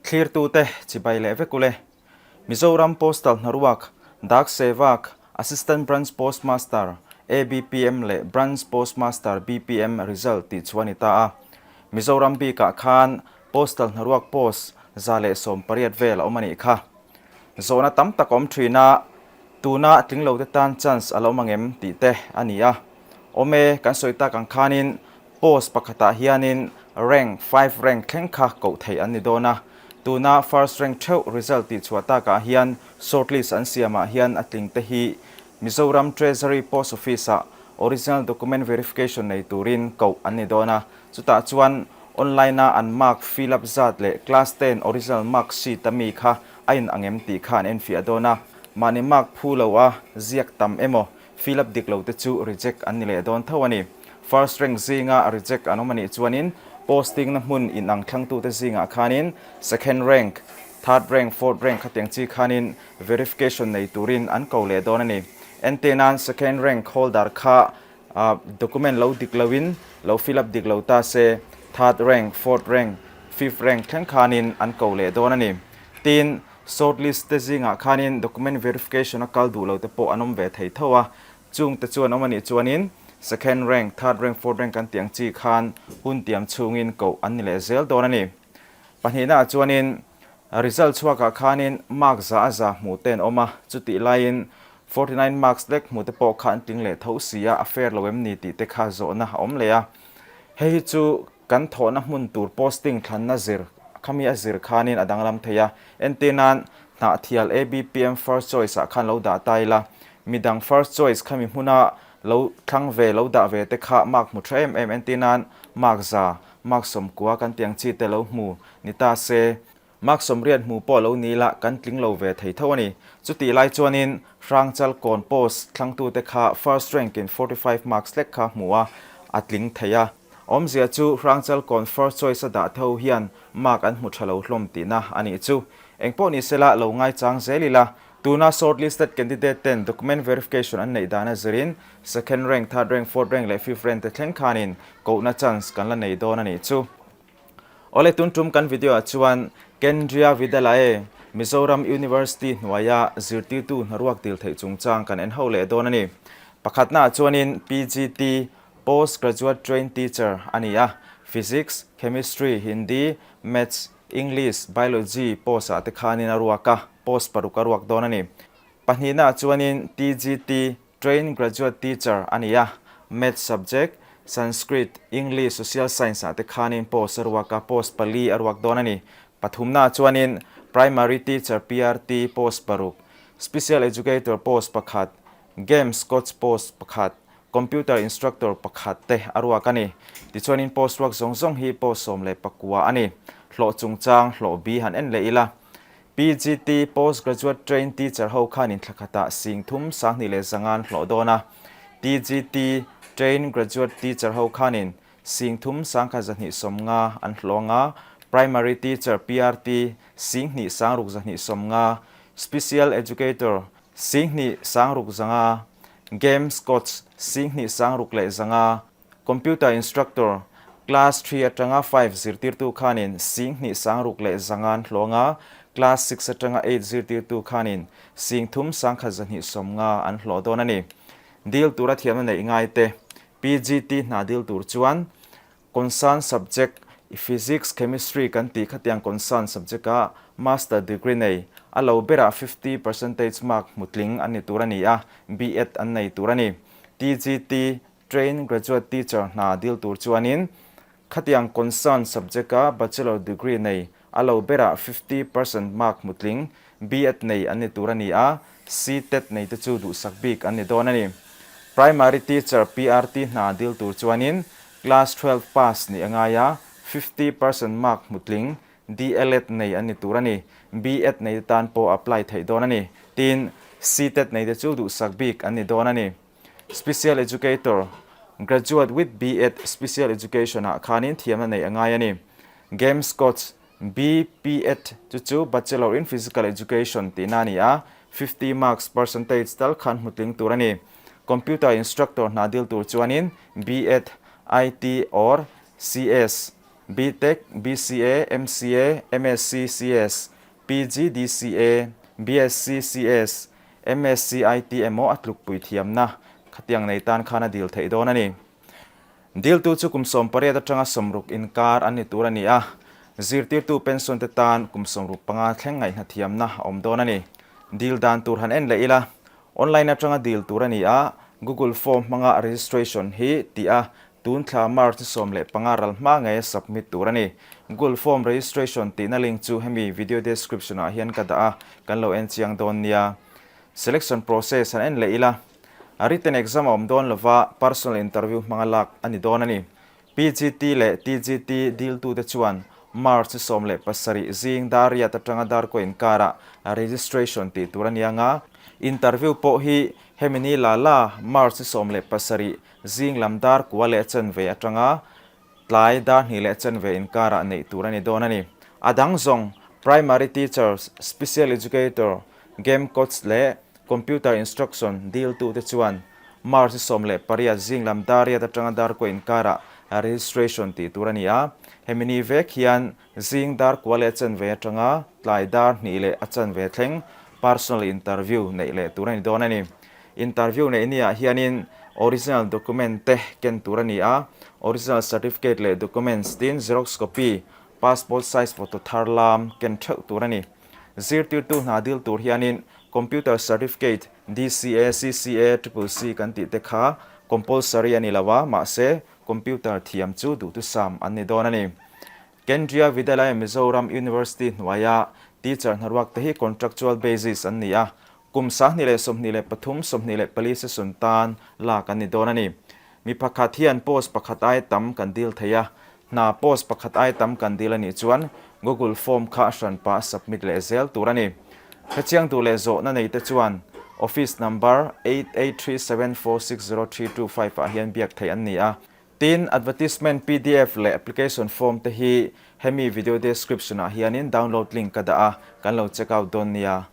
Thlirtute chibai leh vek ule. Mizoram Postal hnaruak, Dak Sevak, Assistant Branch Postmaster, ABPM, leh Branch Postmaster, BPM, result tih chu a ni ta a. Mizoram bikah khan Postal hnaruak post 118 vel a awm a nih kha. Zawhna tam tak a awm thin a, tuna tling lote tan chance a la awm angem tih te a ni a. Awm e, kan sawi tak ang khanin Post pakhatah hianin rank five rank thleng kha koh theih an ni dawn a, tuna first rank theuh result tih chhuah takah hian shortlist an siamah hian a tling te hi Mizoram Treasury Post Office-ah original document verification nei turin koh an ni dawn a, chutah chuan online-a an mark fill up zat leh class ten original mark sheet-a mi kha a in ang em tih kha an enfiah dawn a, mahni mark phu lo a ziak tam emaw Fill up dik lo te chu reject an ni leh dawn tho a ni. First rank zinga reject an awm a nih chuanin posting na hmun inang thlangtute zingah khanin second rank, third rank, fourth rank khatiang chi khanin verification nei turin an ko leh dawn a ni. Entir nan second rank holder kha document lo dik loin lo fill up dik lo ta se third rank, fourth rank, fifth rank thleng khanin an ko leh dawn a ni. Tin, Short list te zingah khanin document verification a kal duh lo te pawh an awm ve thei tho a, chung te chu an awm a nih chuanin second rank, third rank, fourth rank kan tih ang chi khan hun tiam chhungin koh an ni leh zel dawn a ni. Pahnihna ah chuanin result chhuakah khanin mark za a za hmuh te an awm a, chutih laiin 49 marks lek hmuh te pawh kha an tling leh tho si a, a fair lo em ni tih te kha zawhna a awm leh a. Hei hi chu Kan thawhna hmun tur posting thlanna zir khami a zir khanin a danglam thei a, entir nan Hnahthial ABPM first choice ah khan lo dah ta ila, midang first choice khami hmuna lo thlang ve lo dah ve te kha mark hmu tha em em entir nan mark za, mark 90 kan tiang chi te lo hmu ni ta se, Mark 80 hmu pawh lo ni ila kan tling lo ve thei tho a ni. Chutih lai chuanin Hrangchal kawn post thlangtute kha first rank in 45 marks hlek kha hmu a, a tling thei a. Awmzia chu Hrangchal kawn first choice a dah tho hian mark an hmu tha lo hlawm tihna a nih chu. Engpawh ni sela lo ngaichang zel ila, tuna shortlisted candidate ten document verification an neih dan a zirin second rank, third rank, fourth rank leh fifth rank te thleng khanin kohna chance kan la nei dawn a nih chu. Awle tun tum kan video ah chuan Kendriya Vidyalaya Mizoram University hnuaia zirtirtu hnaruak dil theih chungchang kan en ho leh dawn a ni. Pakhatna ah chuanin PGT, Post Graduate Trained Teacher, a ni a, Physics, Chemistry, Hindi, Maths, English, Biology post ah te khanin a ruak a, post paruk a ruak dawn a ni. Pahnihna ah chuanin TGT, Trained Graduate Teacher a ni a, Maths subject, Sanskrit, English, Social Science ah te khanin post a ruak a, post pali a ruak dawn a ni. Pathumna ah chuanin Primary Teacher, PRT, post paruk, Special Educator post pakhat, Games Coach post pakhat, Computer Instructor pakhat te a ruak a ni. Tichuanin post ruak zawng zawng hi post 19 a ni. Hlawh chungchang hlawh bi han en leh ila. PGT, Post Graduate Trained Teacher, ho khan inthlakhatah 30 2500 an hlawh dawn a. TGT, Trained Graduate Teacher, ho khanin 30 1250 an hlawh ang a. Primary Teacher, PRT, 2 650, Special Educator, 2 600, Games Coach, 2 600, Computer Instructor, Class three atanga five zirtirtu khanin 2 600 an hlawng a, Class six atanga eight zirtirtu khanin 3 1,250 an hlawh dawn a ni. Dil tura thiamna neih ngai te, PGT hna dil tur chuan Concern Subject, Physics, Chemistry kan tih khatiang concern subject-a Master degree nei, a lo berah 50 percentage mark hmutling an ni tur a ni a, B.Ed an nei tur a ni. TGT, Trained Graduate Teacher hna dil tur chuanin khatiang concern subject-a Bachelor degree nei a lo berah 50% mark hmutling B.Ed nei an ni tur a ni a, CTET nei te chu duhsak bik an ni dawn a ni. Primary Teacher, PRT, hna dil tur chuanin Class 12 pass nih a ngai a, 50% mark hmutling D.El.Ed nei an ni tur a ni. B.Ed nei te tan pawh apply theih dawn a ni. Tin, CTET nei te chu duhsak bik an ni dawn a ni. Special Educator, Graduate with B.Ed Special Education ah khanin thiamna neih a ngai a ni. Games Coach, B.P.Ed chu chu Bachelor in Physical Education tihna a ni a, 50 marks percentage tal khan hmutling tur a ni. Computer Instructor hna dil tur chuanin B.Ed, IT or CS. BTech, BCA, MCA, MSc, CS, PGDCA, BSc, CS, MSc, IT emaw a tlukpui thiamna khatiang nei tan khan a dil theih dawn a ni. Diltu chu kum 18 atanga 60 inkar an ni tur a ni a, zirtirtu pension te tan kum 65 thleng ngaihna thiamna a awm dawn a ni. Dil dan tur han en leh ila, online atanga dil tur a ni a, Google Form hmanga registration hi tih a, tun thla March 15 ral hma ngeia submit tur a ni. Google Form registration tihna link chu hemi video description ah hian ka dah a, kan lo en chiang dawn nia. Selection process han en leh ila, A written exam a awm dawn lova, personal interview hmanga lak a ni dawn a ni. PGT leh TGT diltute chuan March 17 zing dar riat atanga dar kaw inkarah registration tih tur a ni anga, interview pawh hi hemi ni la la March 17 zing lam dar kua leh chanve atanga tlai dar hnih leh chanve inkarah neih tur a ni dawn a ni. A dang zawng Primary Teachers, Special Educator, Game Coach leh Computer Instruction diltute chuan March 18 zing lam dar riat atanga dar kaw inkarah registration tih tur a ni a. Hemi ni vek hian zing dar kua leh chanve atanga tlai dar hnih leh a chanve thleng personal interview neih leh tur a ni dawn a ni. Interview neih niah hianin original document te ken tur a ni a, original certificate leh documents tin xerox copy, passport size photo thar lam ken theuh tur a ni. Zirtirtu hna dil tur hianin Computer Certificate, DCA, CCA, Triple C kan tih te kha compulsory a ni lo a, mahse computer thiam chu duhthusam an ni dawn a ni. Kendriya Vidyalaya Mizoram University hnuaia teacher hnaruak te hi contractual basis an ni a, kum 2023, 24 session tan lak an ni dawn a ni. Mi pakhat hian post pakhat ai tam kan dil thei a, hna post pakhat ai tam kan dil a nih chuan Google Form kha hranpa submit leh zel tur a ni. Hrechiang duh leh zawhna nei te chuan office number 8837460325 ah hian biak theih an ni a. Tin, advertisement pdf leh application form te hi hemi video description ah hianin download link ka dah a, kan lo check out dawn nia.